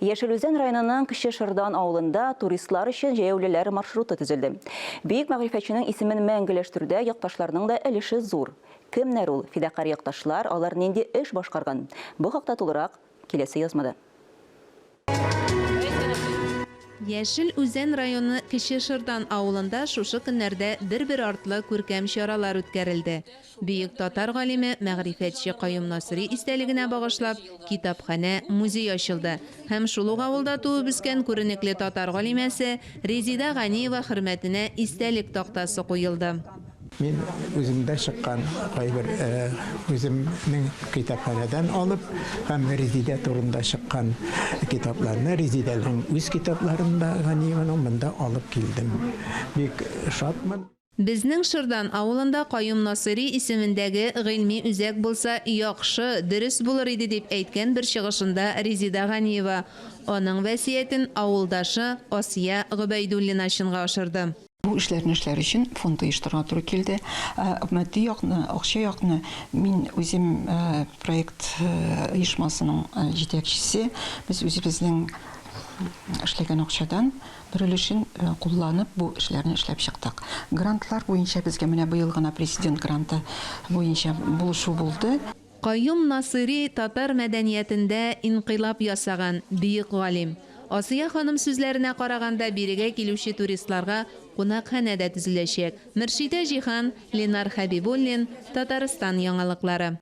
Яшел Үзән районының Кече Шырдан авылында туристлар өчен җәяүлеләр маршруты төзелде. Бөек мәгърифәтченең исемен мәңгеләштерүдә якташларның да өлеше зур. Кемнәр ул фидакарь якташлар, алар нинди эш башкарган? Бу хакта тулырак киләсе язмада. Яшел Үзән районы Кече Шырдан авылында шушы көннәрдә бер-бер артлы күркәм чаралар үткәрелде. Бөек татар галиме, мәгърифәтче Каюм Насыйри истәлегенә багышлап, китапханә, музей ачылды һәм шул ук авылда туып үскән күренекле татар галимәсе Резида Ганиева хөрмәтенә истәлек тактасы куелды. Мин үземдә чыккан кайбер үземнең китапханәдән алып һәм Резидә турында чыккан китапларны, Резидәнең үз китапларын да Ганиеваның монда алып килдем. Бик шатмын. Безнең Шырдан авылында Каюм Насыйри исемендәге гыйльми үзәк булса, яхшы, дөрес булыр иде, дип әйткән бер чыгышында Резида Ганиева. Аның вәсыятен авылдашы Асия Гобәйдуллина чынга ашырды. Бу эшләрне эшләр өчен фонд оештырырга туры килде. Матди якны, акча якны мин үзем проект оешмасының җитәкчесе. Без үзебезнең эшләгән акчадан бер өлешен кулланып бу эшләрне эшләп чыктык. Грантлар буенча безгә менә быел гына президент гранты буенча булышу булды. Каюм Насыйри татар мәдәниятендә инкыйлаб ясаган бөек галим. Асия ханым сүзләренә караганда, бирегә килүче туристларга кунакханә дә төзеләчәк. Мөршидә Җиһан, Ленар Хәбибуллин, Татарстан яңалыклары.